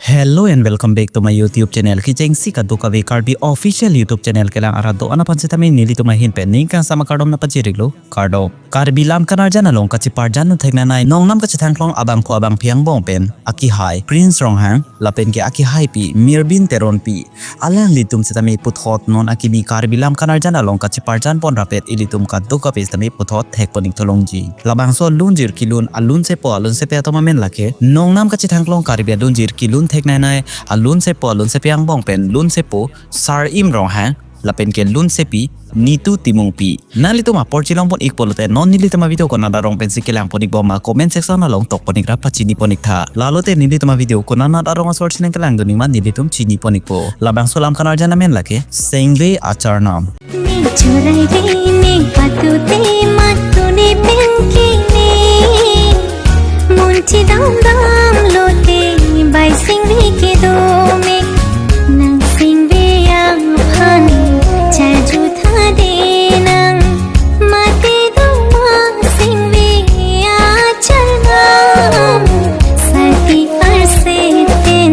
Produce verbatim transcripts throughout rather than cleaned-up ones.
Hello and welcome back to my YouTube channel. Kechengsi kadokave Karbi official YouTube channel kelang arat do-an aphan sitame nelitum ahin pen ning kangsam akardom nangpachiriklo, kardom. Karbi lam kanarjan along kacheparjan theknanei nongnam kachethangklong abangphu abangpi angbong pen akihai Prince Ronghang lapen ke akihaipi Mirbin Teronpi, alanglitum sitame puthot non akimi Karbi lam kanarjan along kacheparjan pon rapet ilitum kadokave sitame puthot thekpon-ik tholongji. Labangso alunjir kelun alunsepo alunsepi atum amen lake nongnam kachethangklong Karbi alunjir kelun theknanei alunsepo alunsepi angbong pen lunsepo Sar-im Ronghang lapen ke lunsepi Nitu Timungpi. Nanglitum apor chelongpon-ik pulote non nelitum avideo konat arong pensi kelangpon-ik bom ma comment section along tokpon-ik ra pachinipon-ik tha. Lalote nelitum avideo konat arong asor si nangkelangdun-ik ma nelitum chinipon-ikpo. Labangso lam kanarjan amen lake Sengve Acharnam. Ne churai re ne patute matune pen kine. Munthi dam dam lote bai sengve kedo me. Nang sengve aphan charju thade nang. Mate do ma sengve acharnam. Sati arse ten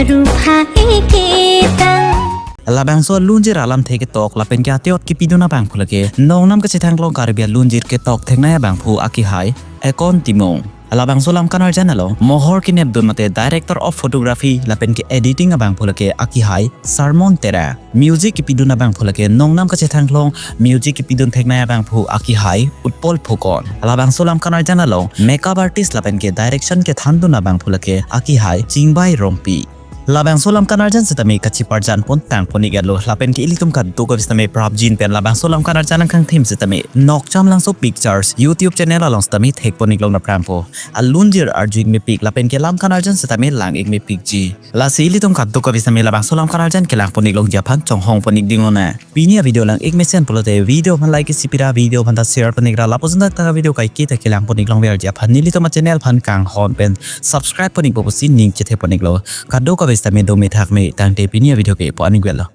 rupha eketang. Labangso alunjir alamthe ketok lapen ke atiot kepidun abangphu lake nongnam kachethangklong Karbi alunjir ketok theknei abangphu akihai Ekon Timung. Labangso lam kanarjan along mohor kenepdun mate director of photography lapen ke editing abangphu lake akihai Sarmon Terang. Music kepidun abangphu lake nongnam kachethangklong music kepidun theknei abangphu akihai Utpol Phukon. Labangso lam kanarjan along makeup artist lapen ke direction kethandun abangphu lake akihai Chingbai Rongpi. Labangso lam kanarjan sitame kacheparjan pon tangpon-ik etlo lapen ke ilitum kadokave sitame prapjin pen labangso lam kanarjan angkang thim sitame Nokcham Langso Pictures YouTube channel along sitame thekpon-ik long naprangpo. Alunjir arju-ik mepik lapen ke lam kanarjan sitame lang-ik mepikji. Lasi ilitum kadokave sitame labangso lam kanarjan kelangpon-ik longji aphan chonghongpon-ik ding lonang. Pini avideo lang-ik mesen pulote video aphan like isi pira, video aphan ta share pon-ik ra lapuson dak ta video kaike ta kelangpon-ik longverji aphan nelitum achannel aphan kanghon pen subscribe pon-ikpo pusi ning chethepon-iklo. Kadokave sitame dome thakme tangte pini avideo ke pu-an-ik velo.